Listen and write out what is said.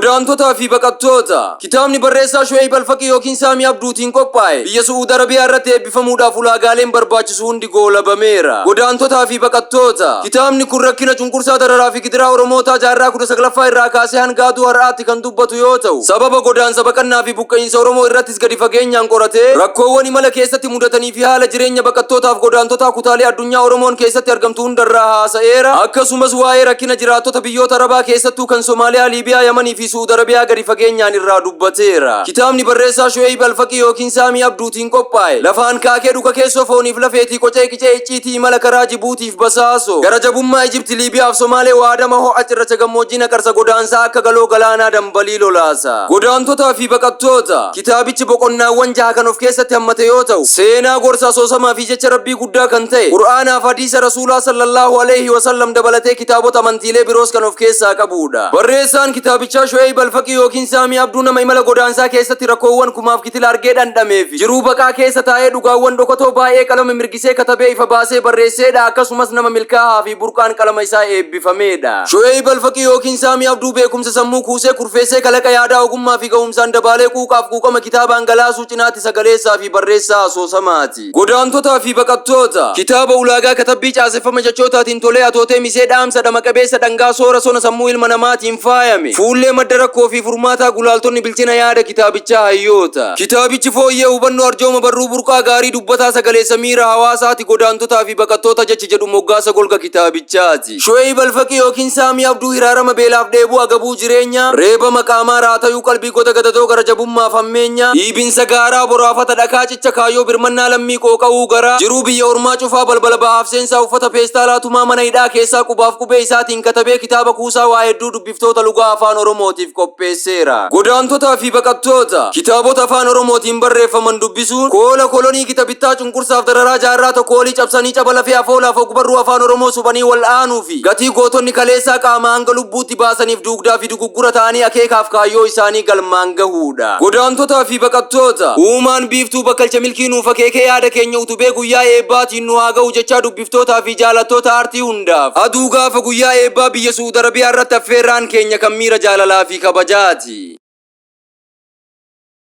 Godaantotaa fi baqattoota. Kitaabni barreessaa Shu'eeyib Alfaqii yookiin Saamii Abduutiin qophaa'e biyya Su'uud Arabiyaa irratti eebbifamuudhaaf ulaagaaleen barbaachisu hundi goolabameera. Godaantotaa fi baqattoota. Kitaabni kun rakkina cunqursaa dararaa fi gidiraa Oromootaa jaarraa 19ffaa irraa kaasee hanga aduu har'aatti kan dubbatu yoo ta'u, sababa godaansa baqannaa fi buqqa'iinsa Oromoo irrattis gadi fageenyaan qoratee rakkoowwan imala keessatti mudatanii fi haala jireenya baqattootaaf godaantotaa kutaalee addunyaa Oromoon keessatti argamtu hundarraa haasa'eera. Akkasumas waa'ee rakkina jiraattota biyyoota Arabaa keessattuu kan Somaaliyaa, Liibiyaa, Yamanii fi Su'uud Arabiyaa gadi fageenyaan irraa dubbateera. Kitaabni barreessaa Shu'eeyib Alfaqii yookiin Saamii Abduutiin qophaa'e lafaan kaakee dhuka keessoo fooniif lafeetii qocee qicee icciitii imala karaa Jibuutiif Basaasoo, gara jabummaa Ijipti, Liibiyaaf Somaalee waadama ho'a cirracha gammoojjii naqarsa godaansaa akka galoo galaanaa dambalii lolaasa. Godaantotaa fi baqattoota. Kitaabichi boqonnaawwan jaha kan of keessatti hammate yoo ta'u, seenaa, gorsa asoosamaa fi jecha Rabbii guddaa kan ta'e Qur'aanaa fi Hadiisa Rasuulaa sallallaahu aleyhi wa sallam dabalatee kitaabota amantiilee biroos kan of keessaa qabuudha. Barreessaan kitaabichaa Shu'eyb Al-Faqii yookiin Saamii Abduu nama imala godaansaa keessatti rakkoowwan kumaaf kitila argee dhandhamee fi jiruu baqaa keessa taa'ee dhugaawwan dhokatoo baay'ee qalama mirgisee katabee ifa baasee barreesseedha. Akkasumas nama milkaahaa fi burqaan qalama isaa eebbifameedha. Shu'eyb Al-Faqii yookiin Saamii Abduu beekumsa sammuu kuusee kurfeessee kalaqa yaadaa ogummaa fi gahumsaan dabaalee quuqaaf quuqama kitaabaan galaasuu cinaatti sagaleessaa fi barreessaa asoosamaati. Godaantotaa fi baqattoota. Kitaaba ulaagaa katabbii caaseffama jechootaatiin tolee atootee misee dhaamsa dhama qabeessa dhangaa soora sona sammuu ilma namaatiin faayame. Fuullee madda rakkoo fi furmaataa gulaaltonni bilchina yaada kitaabichaa hayyoota. Kitaabichi fooyyee hubannoo arjooma barruu burqaa gaarii dubbataa sagaleessa miira hawaasaati godaantotaa fi baqattoota jechi jedhu moggaasa golga kitaabichaati. Shu'eeyib Alfaqii yookiin Saamii Abduu hiraarama beelaaf dheebuu agabuu jireenyaa, reebama qaamaa raatayuu qalbii goda gadadoo gara jabummaaf hammeenyaa, dhiibinsa gaaraa boraafata dhakaa cicha kaayyoo birmannaa lammii qooqawuu garaa, jiruu biyya ormaa cufaa balbala bahaaf seensaa uffata peestaalaa tumaa mana hidhaa keessaa qubaaf qubee isaatiin katabee kitaaba kuusaa waa hedduu dubbiftoota lugaa Afaan Oromootiif qopheesseera. Godaantotaa fi baqattoota. Kitaabota Afaan Oromootiin barreeffaman dubbisuun, koola kolonii gita bittaa cunqursaaf dararaa jaarraa tokko olii cabsanii caba lafee afoolaaf ogbarruu Afaan Oromoo suphanii wal'aanuu fi gatii gootonni kaleessaa qaamaa hanga lubbuutti baasaniif duugdaa fi duguggura ta'anii akeekaaf kaayyoo isaanii galmaan gahuudha. Godaantotaa fi baqattoota. Uumaan biiftuu bakkalcha milkii nuuf akeekee yaada keenya utubee guyyaa eebbaatiin nu haa gahu jechaa dubbiftootaa fi jaalattoota aartii hundaaf aduu gaafa guyyaa eebbaa biyya Su'ud Arabiyaa irratti affeerraan keenya kan miira jaalalaa fi kabajaati.